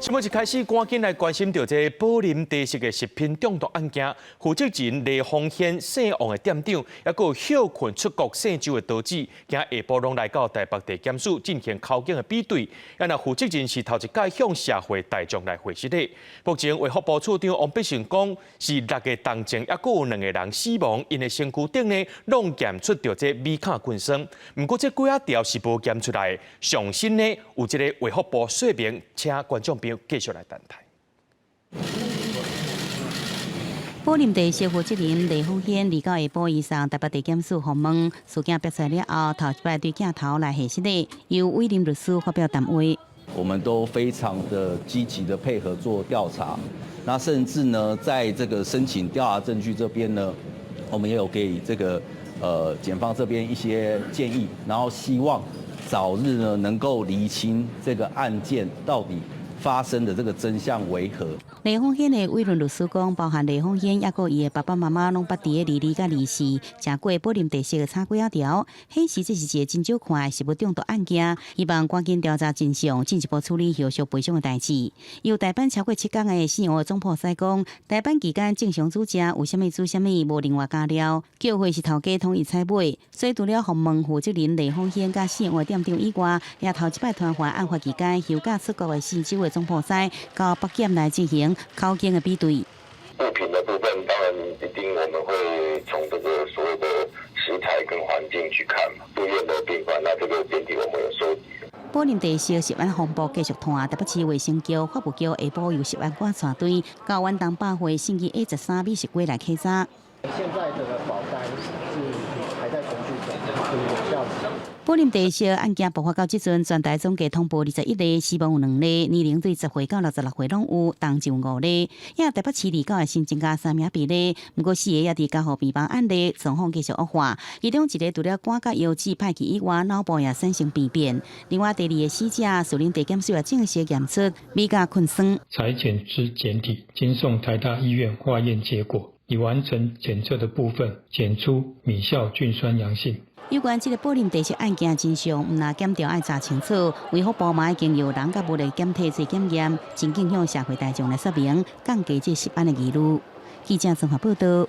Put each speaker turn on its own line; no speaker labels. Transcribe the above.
新聞一開始，趕緊來關心著這寶林茶室的食品中毒案件，負責人黎鳳軒姓王的店長，抑閣有歇睏出國姓周的刀子，今下晡攏來到台北地檢署進行口供的比對。啊若負責人是頭一擺向社會大眾來回釋的。目前衛福部處長王必勝講，是六个重症，抑閣有兩个人死亡，𪜶的身軀頂呢，攏檢出著這米酵菌酸。毋過這幾仔條是無檢出來，上新呢有這个衛福部說明，請觀眾朋友繼續來等待。
寶林茶室負責人黎鳳軒二九下晡移送台北地檢署訪問，事件爆出了後，頭一擺對鏡頭來解釋，由委任律師發表談話。
我們都非常的積極的配合做調查，那甚至呢，在這個申請調查證據這邊呢，我們也有給這個檢方這邊一些建議，然後希望早日呢能夠釐清這個案件到底發生的這個真相為何？
黎鳳軒的委任律師講，包含黎鳳軒，抑閣伊的爸爸媽媽攏捌佇咧二二佮二四，食過寶林茶室的炒粿仔條，顯示這是一個真少看的食物中毒案件，希望趕緊調查真相，進一步處理後續賠償的代誌。有代班超過7工的姓王的總鋪師講，代班期間正常煮食，有啥物煮啥物，無另外加料，叫貨是頭家統一採買。所以除了訪問負責人黎鳳軒佮姓王的店長以外，也頭一擺傳喚案發期間休假出國的姓周的總鋪師到北檢來進行口供的比對。
物品的部分，當然一定我們會從這個所謂的食材跟環境去看嘛。住院的病患，那這個檢體我們有收集。
寶林茶室食安風暴繼續拖，台北市衛生局、法務局下晡由食安館帶隊到遠東百貨信義 A13美食街來稽查。
現在的保單是還在程序中，屬於有效期。
寶林茶室案件爆發到這陣，全台總計通報21例，死亡有兩例，年齡對10歲到66歲攏有，重症五例。也台北市二九新增加三名病例，毋過四个也佇加護病房案例，狀況繼續惡化。其中一個除了肝佮腰子歹去以外，腦部也產生病變。另外第二個死者，士林地檢署也正式驗出米酵菌酸。
採檢之檢體經送台大醫院化驗結果，已完成檢測的部分檢出米酵菌酸陽性。
有關這個寶林茶室案件真相，毋但檢調愛查清楚，衛福部嘛已經由人佮物的檢體做檢驗，真緊向社會大眾來說明，降低這食安的疑慮。記者綜合報道。